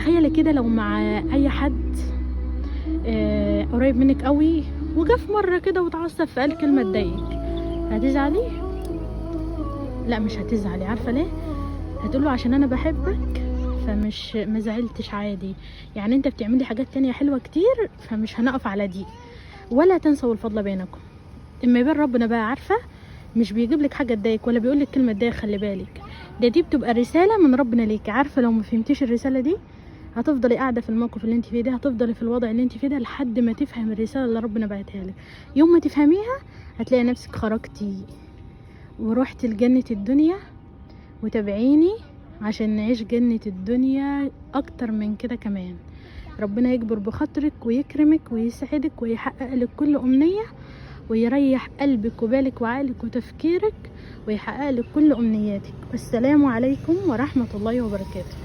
تخيلي كده لو مع اي حد قريب منك قوي وجا في مرة كده وتعصب فقال كلمة تضايقك، هتزعلي؟ لا مش هتزعلي. عارفه ليه؟ هتقوله عشان انا بحبك فمش ما زعلتش عادي، يعني انت بتعملي حاجات تانية حلوة كتير فمش هنقف على دي. ولا تنسوا الفضل بينكم. اما يبان ربنا بقى، عارفه مش بيجيب لك حاجة تضايقك ولا بيقول لك كلمة تضايق، خلي بالك ده دي بتبقى رسالة من ربنا ليك. عارفه لو ما فهمتيش الرسالة دي هتفضلي قاعدة في الموقف اللي انت فيه ده، هتفضلي في الوضع اللي انت فيه ده لحد ما تفهم الرسالة اللي ربنا بعتها لك. يوم ما تفهميها هتلاقي نفسك خرجتي وروحتي لجنة الدنيا. وتابعيني عشان نعيش جنة الدنيا اكتر من كده كمان. ربنا يجبر بخاطرك ويكرمك ويسعدك ويحقق لك كل امنية، ويريح قلبك وبالك وعقلك وتفكيرك، ويحقق لك كل امنياتك. والسلام عليكم ورحمة الله وبركاته.